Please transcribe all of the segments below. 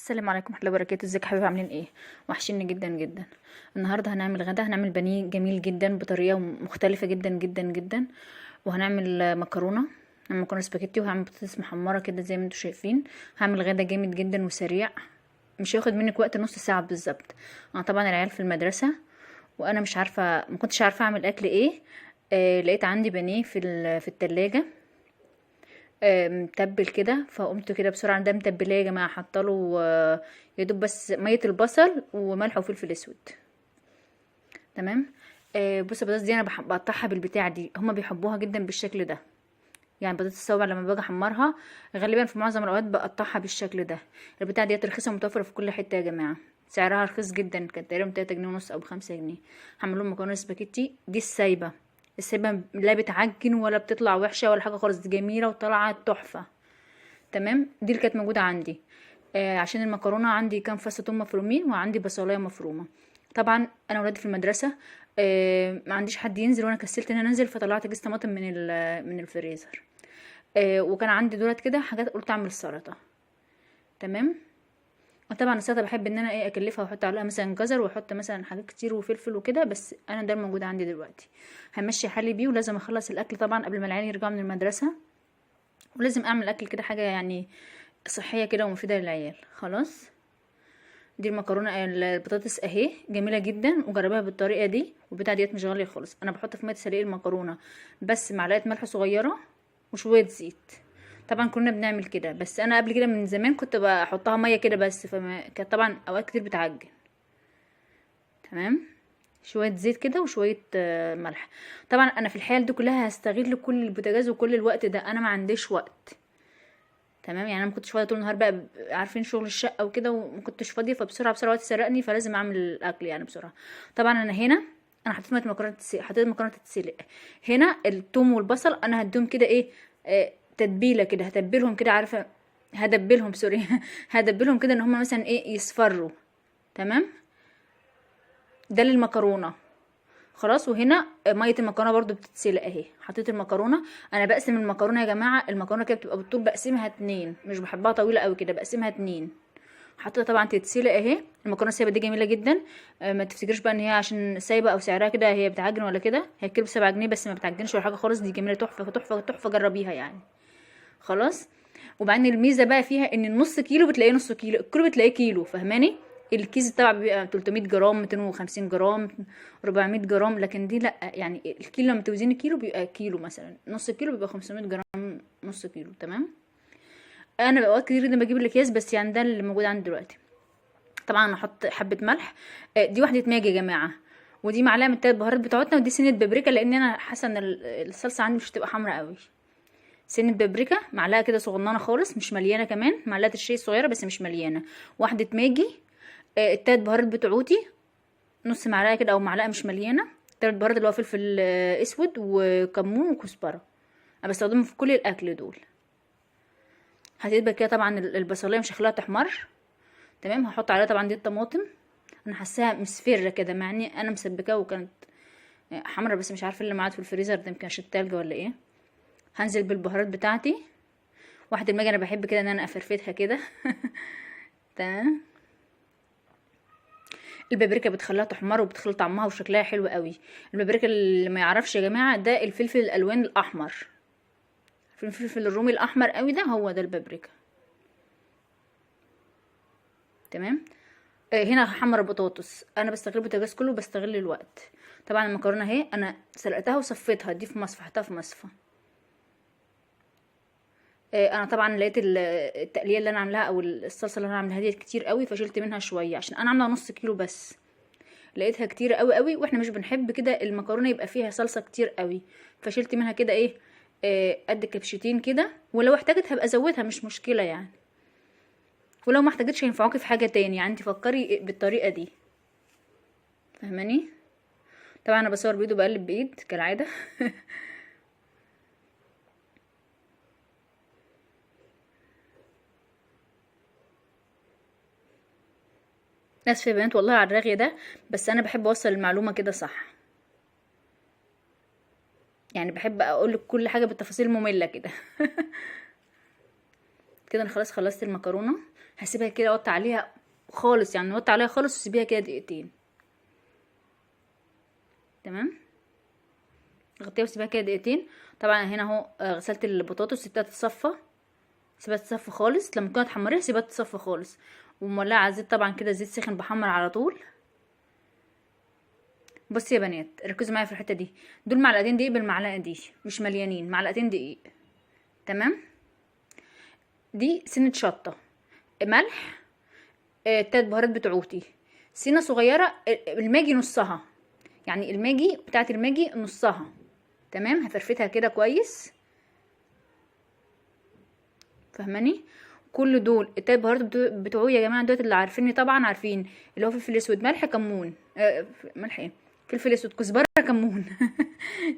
السلام عليكم ورحمة الله وبركاته. ازيك يا حبايبي؟ عاملين ايه؟ وحشيني جدا جدا. النهارده هنعمل غدا، هنعمل بانيه جميل جدا بطريقة مختلفة جدا جدا جدا، وهنعمل مكرونه، هنعمل مكرونه سباجيتي، وهعمل بطاطس محمرة كده زي ما انتم شايفين. هعمل غدا جامد جدا وسريع، مش هياخد منك وقت، نص ساعة بالظبط. انا طبعا العيال في المدرسة وانا مش عارفه، ما كنتش عارفه اعمل اكل ايه. لقيت عندي بانيه في التلاجة، متبل كده، فقمت كده بسرعة. ده متبلاه يا جماعة، حاطه له يا دوب بس مية البصل وملح وفلفل اسود. تمام. بصوا البطاطس دي انا بقطعها بالبتاع دي، هما بيحبوها جدا بالشكل ده. بطاطس الصوابع لما باجي احمرها غالبا في معظم الاوقات بقطعها بالشكل ده. البتاع ديت رخيصة ومتوفره في كل حتة يا جماعة، سعرها رخيص جدا، كانت تقريبا تلاتة جنيه ونص او بخمسة جنيه. هعمل لهم مكرونه سباجيتي دي السايبه، السايبه لا بتعجن ولا بتطلع وحشة ولا حاجة خالص، دي جميلة وطالعه تحفة. تمام. دي اللي كانت موجودة عندي. عشان المكرونه عندي كام فص ثوم مفرومين وعندي بصلايه مفرومه. طبعا انا ولادي في المدرسة، ما عنديش حد ينزل، وانا كسلت ان انا انزل، فطلعت كيس طماطم من الفريزر. وكان عندي دولت كده حاجات، قلت اعمل السلطة. تمام. وطبعا السلطة بحب ان انا اكلفها واحط عليها مثلا جزر، واحط مثلا حاجات كتير وفلفل وكده، بس انا ده الموجود عندي دلوقتي، همشي حالي بيه. ولازم اخلص الاكل طبعا قبل ما العيال يرجعوا من المدرسة، ولازم اعمل اكل كده حاجة صحية كده ومفيدة للعيال. خلاص. دي المكرونه البطاطس اهي جميلة جدا، وجربها بالطريقة دي. والبتاعه ديت مش غالية خالص، انا بحط في مية سليق المكرونه بس معلقه ملح صغيرة وشوية زيت. طبعا كنا بنعمل كده، بس انا قبل كده من زمان كنت بحطها مية كده بس، فما كانت طبعا اوقات كتير بتعجن. تمام. شوية زيت كده وشوية ملح. طبعا انا في الحيل دي كلها هستغل كل البوتاجاز وكل الوقت ده، انا ما عنديش وقت. تمام. انا ما كنتش فاضية طول النهار بقى، عارفين شغل الشقة وكده، وما كنتش فاضية، فبسرعه بسرعة وقت سرقني، فلازم اعمل الاكل بسرعة. طبعا انا هنا انا حطيت مية مكرونه حطيت مكرونه تتسلق. هنا الثوم والبصل انا هديهم كده ايه، تتبيله كده، هتبلهم كده، عارفه هدبلهم، سوري هدبلهم كده ان هم مثلا يصفروا. تمام. ده للمكرونه خلاص. وهنا مية المكرونه برضو بتتسلق اهي. حطيت المكرونه، انا بقسم المكرونه يا جماعة، المكرونه كده بتبقى بالطول بقسمها 2، مش بحبها طويلة قوي كده، بقسمها 2. حطيتها طبعا تتسلق اهي. المكرونه السايبه دي جميلة جدا، ما تفتكرش بقى ان هي عشان سايبه او سعرها كده هي بتعجن ولا كده، هي الكيلو ب7 جنيه بس، ما بتعجنش ولا حاجة خالص، دي جميلة تحفة تحفة تحفة، جربيها خلاص. وبعدين الميزة بقى فيها ان النص كيلو بتلاقيه نص كيلو، الكيلو بتلاقيه كيلو، فاهماني؟ الكيس طبعا بيبقى 300 جرام، 250 جرام، 400 جرام، لكن دي لا، الكيلو لما توزني كيلو بيبقى كيلو، مثلا نص كيلو بيبقى 500 جرام، نص كيلو. تمام. انا بقى كتير جدا بجيب الاكياس، بس ده اللي موجود عندي دلوقتي. طبعا انا هحط حبه ملح، دي واحدة ماجي يا جماعة، ودي معلقه من التلات بهارات بتوعتنا، ودي سنة بابريكا لان انا حاسه ان الصلصه عندي مش هتبقى حمرا قوي. سنة بابريكا معلقه كده صغننه خالص، مش مليانة، كمان معلقه الشاي الصغيرة بس مش مليانة، واحدة ماجي، التلات بهارات بتوعتي نص معلقه كده او معلقه مش مليانة، التلات بهارات اللي هو فلفل، اسود وكمون وكزبره، انا بستخدمهم في كل الاكل دول. هتدبل كده طبعا البصلايه مش هخليها تحمر. تمام. هحط عليها طبعا دي الطماطم، انا حاساها مصفره كده مع اني انا مسبكاها وكانت حمرا، بس مش عارفه اللي معاد في الفريزر ده، يمكن عشان التلج ولا ايه. هنزل بالبهارات بتاعتي، واحدة الماجي انا بحب كده ان انا افرفتها كده. تمام. البابريكا بتخليها تحمر وبتخلي طعمها وشكلها حلو قوي. البابريكا اللي ما يعرفش يا جماعة ده الفلفل الالوان الاحمر، الفلفل الرومي الاحمر قوي ده، هو ده البابريكا. تمام. هنا هحمر البطاطس، انا بستغل البوتاجاز كله وبستغل الوقت. طبعا المكرونه اهي انا سلقتها وصفيتها، دي في مصفى، حطيتها في مصفى. انا طبعا لقيت التقليه اللي انا عاملاها او الصلصه اللي انا عاملاها ديت كتير قوي، فشلت منها شوية عشان انا عامله نص كيلو بس، لقيتها كتير قوي قوي، واحنا مش بنحب كده المكرونه يبقى فيها صلصه كتير قوي، فشلت منها كده قد كبشتين كده، ولو احتاجت هبقى ازودها مش مشكلة. ولو ما احتاجتش هينفعوكي في حاجة تاني، انت فكري بالطريقة دي، فاهماني؟ طبعا انا بصور بايد وبقلب بايد كالعادة. اسفه يا بنات والله على الرغي ده، بس انا بحب اوصل المعلومة كده صح، بحب اقول لك كل حاجة بالتفاصيل الممله كده. كده انا خلاص خلصت المكرونه. هسيبها كده اوطي عليها خالص، يعني وطي عليها خالص وسيبيها كده دقيقتين. تمام، غطيها وسيبها كده دقيقتين. طبعا هنا اهو غسلت البطاطس، سبتها تتصفى، سيبها تتصفى خالص. لما تكون تحمريها سيبها تتصفى خالص، ومولعه على الزيت طبعا كده، زيت سخن بحمر على طول. بصي يا بنات ركزوا معايا في الحتة دي، دول معلقتين دقيق بالمعلقه دي، مش مليانين، معلقتين دقيق. تمام، دي سنة شطه، ملح، 3 بهارات بتوعتي، سنة صغيرة، الماجي نصها، يعني الماجي بتاعت الماجي نصها. تمام، هفرفتها كده كويس، فاهماني؟ كل دول التلات بهارات بتوعي يا جماعة، دول اللي عارفيني طبعا عارفين، اللي هو فلفل اسود، ملح، كمون، ملح ايه، فلفل اسود، كزبره، كمون.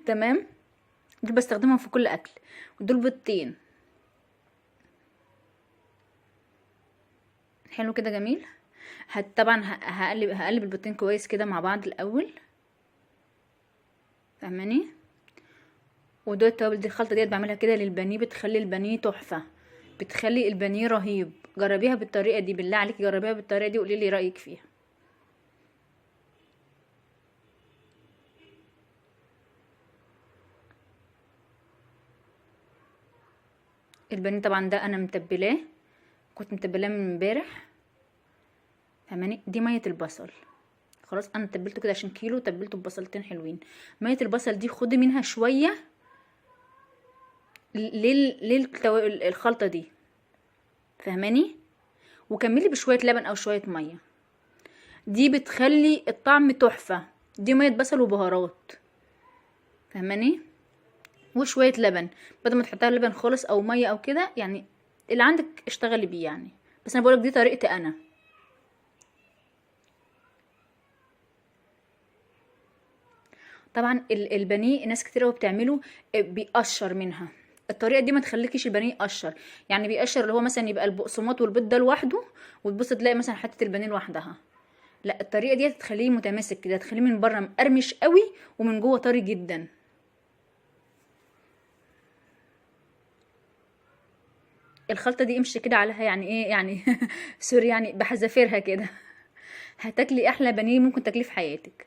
تمام، دول بستخدمهم في كل اكل. ودول بيضتين. حلو كده، جميل. طبعا هقلب البيضتين كويس كده مع بعض الاول، فاهماني؟ ودول التوابل دي، الخلطة ديت بعملها كده للبانيه، بتخلي البانيه تحفة، بتخلي البانيه رهيب. جربيها بالطريقة دي، بالله عليكي جربيها بالطريقة دي وقولي لي رايك فيها. البانيه طبعا ده انا متبلاه، كنت متبلاه من امبارح، فاهماني؟ دي مية البصل، خلاص انا تبلته كده عشان كيلو، تبلته ببصلتين حلوين. مية البصل دي خدي منها شوية للخلطه دي، فاهماني؟ وكملي بشوية لبن او شوية مية، دي بتخلي الطعم تحفة. دي مية بصل وبهارات، فاهماني؟ وشوية لبن، بدل ما تحطها لبن خالص او مية او كده، يعني اللي عندك اشتغلي بيه يعني، بس انا بقولك دي طريقتي انا. طبعا البانيه ناس كتير قوي بتعمله بيقشر منها. الطريقة دي ما تخليكيش البانيه يقشر، يعني بيقشر اللي هو مثلا يبقى البقسماط والبيض ده لوحده، وتبص تلاقي مثلا حتة البانيه لوحدها. لا، الطريقة دي تخليه متماسك كده، تخليه من بره مقرمش قوي ومن جوه طري جدا. الخلطة دي امشي كده عليها، يعني ايه يعني سوري يعني بحذافيرها كده، هتاكلي احلى بانيه ممكن تاكليه في حياتك.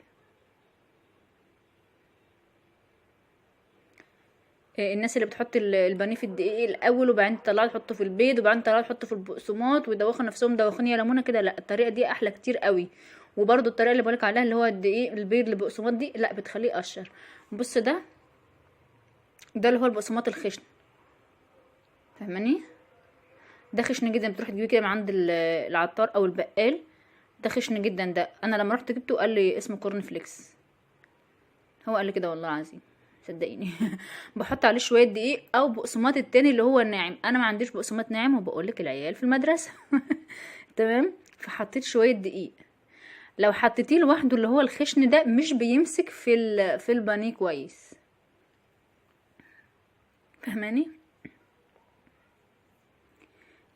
الناس اللي بتحط البانيه في الدقيق الاول وبعدين تطلعه تحطه في البيض وبعدين تطلعه تحطه في البقسماط ويدوخوا نفسهم دوخين يا ليمونه كده، لا الطريقة دي احلى كتير قوي. وبرده الطريقة اللي بقولك عليها اللي هو الدقيق البيض البقسماط دي، لا بتخليه قشر. بص ده اللي هو البقسماط الخشن، فاهماني؟ ده خشن جدا، بتروح تجيبيه كده من عند العطار او البقال، ده خشن جدا. ده انا لما رحت جبته قال لي اسمه corn flakes، هو قال لي كده والله العظيم صدقيني. بحط عليه شوية دقيق او بقسماط التاني اللي هو الناعم، انا ما عنديش بقسماط ناعم وبقول لك العيال في المدرسة. تمام، فحطيت شوية دقيق. لو حطيتيه لوحده اللي هو الخشن ده مش بيمسك في البانيه كويس، فاهماني؟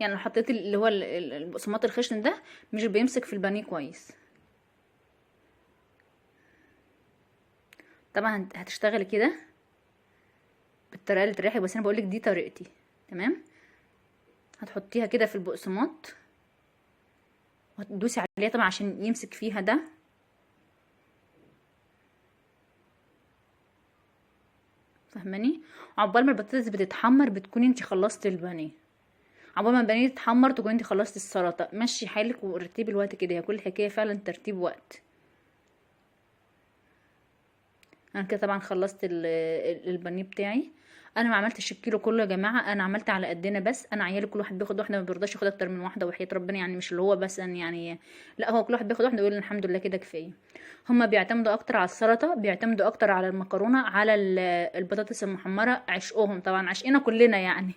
يعني لو حطيت اللي هو البقسماط الخشن ده مش بيمسك في البانيه كويس. طبعا هتشتغلي كده بالطريقة اللي تريحك، بس انا بقولك دي طريقتي. تمام، هتحطيها كده في البقسماط وهتدوسي عليها طبعا عشان يمسك فيها ده. فاهماني؟ عقبال ما البطاطس بتتحمر بتكوني انتي خلصتي البانيه، عقبال ما البانيه تتحمر تكوني انتي خلصتي السلطة. مشي حالك ورتبي الوقت كده، هي كل الحكاية فعلا ترتيب وقت. انا كده طبعا خلصت البانيه بتاعي. انا ما عملتش الكيلو كله يا جماعة، انا عملت على قدنا بس. انا عيالي كل واحد بياخد واحدة، ما بيرضاش ياخد اكتر من واحدة وحياه ربنا، يعني مش اللي هو بس يعني، لا هو كل واحد بياخد واحدة ويقول الحمد لله كده كفاية. هما بيعتمدوا اكتر على السلطة، بيعتمدوا اكتر على المكرونه، على البطاطس المحمره، عشقهم طبعا، عشقنا كلنا يعني.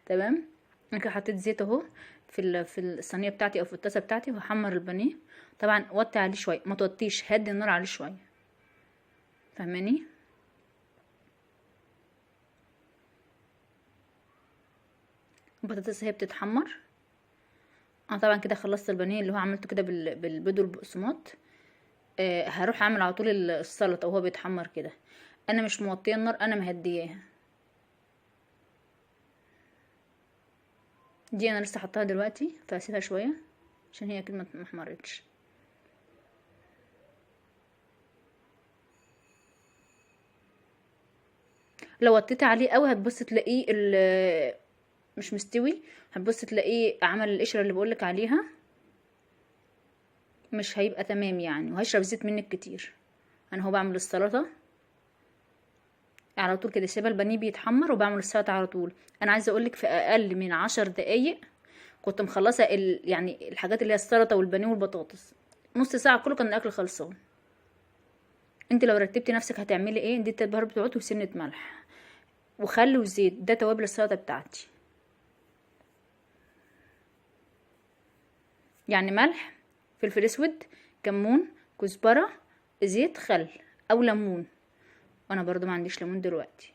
تمام، انا كده حطيت زيت اهو في الصينية بتاعتي او في الطاسه بتاعتي، وهحمر البانيه. طبعا وطي عليه شوية، ما توطيش، هدي النار عليه شوية، فاهماني؟ البطاطس هي بتتحمر. انا طبعا كده خلصت البانيه اللي هو عملته كده بالبيض والبقسماط. هروح اعمل على طول السلطة وهو بيتحمر كده. انا مش موطيه النار، انا مهدياها. دي انا لسه حطاها دلوقتي فاسيبها شوية عشان هي اكيد ما احمرتش. لو وطيتي عليه قوي هتبص تلاقيه مش مستوي، هتبص تلاقيه عمل القشرة اللي بقولك عليها، مش هيبقى تمام يعني، وهيشرب زيت منك كتير. انا هو بعمل السلطة على طول كده، سيبه البانيه بيتحمر وبعمل السلطة على طول. انا عايزه اقولك في اقل من 10 دقايق كنت مخلصة يعني الحاجات اللي هي السلطة والبانيه والبطاطس، نص ساعة كله كان الاكل خلصان. انت لو رتبتي نفسك هتعملي ايه؟ دي التتبيله بتاعته وسنة ملح وخل وزيت، ده توابل السلطة بتاعتي. يعني ملح، فلفل اسود، كمون، كزبره، زيت، خل او ليمون. وانا برضو ما عنديش ليمون دلوقتي،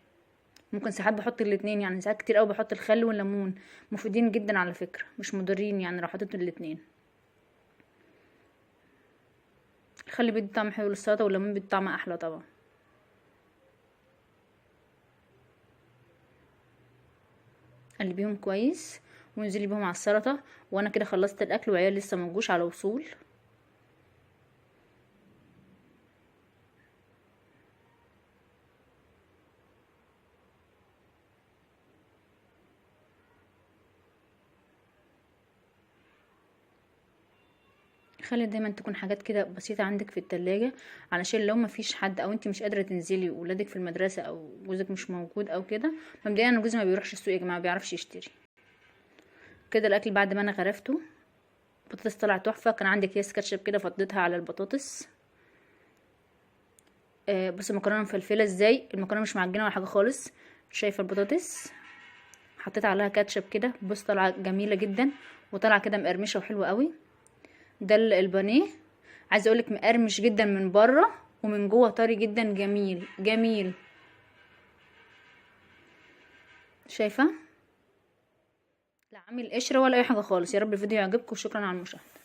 ممكن ساعات بحط الاتنين، يعني ساعات كتير قوي بحط الخل والليمون، مفيدين جدا على فكرة، مش مضرين يعني لو حطيت الاتنين. الخل بيدي طعم حلو للسلطة والليمون بيدي طعم احلى طبعا. قلبيهم كويس وانزلي بيهم على السلطة. وانا كده خلصت الاكل وعيال لسه موجوش على وصول. خلي دايما تكون حاجات كده بسيطة عندك في التلاجة، علشان لو ما فيش حد او انت مش قادرة تنزلي وولادك في المدرسة او جوزك مش موجود او كده. مبدئيا انا جوزي ما بيروحش السوق يا جماعة، ما بيعرفش يشتري كده. الاكل بعد ما انا غرفته البطاطس طلع تحفة. كان عندي اكياس كاتشب كده فضيتها على البطاطس. بصي المكرونة مفلفلة ازاي، المكرونة مش معجنة ولا حاجة خالص. شايفة البطاطس حطيت عليها كاتشب كده، بص طالعة جميلة جدا وطالعة كده مقرمشة وحلوة قوي. ده البانيه عايزه اقولك مقرمش جدا من بره ومن جوه طري جدا، جميل جميل. شايفه لا عامل قشرة ولا اي حاجة خالص. يا رب الفيديو يعجبكم وشكرا على المشاهدة.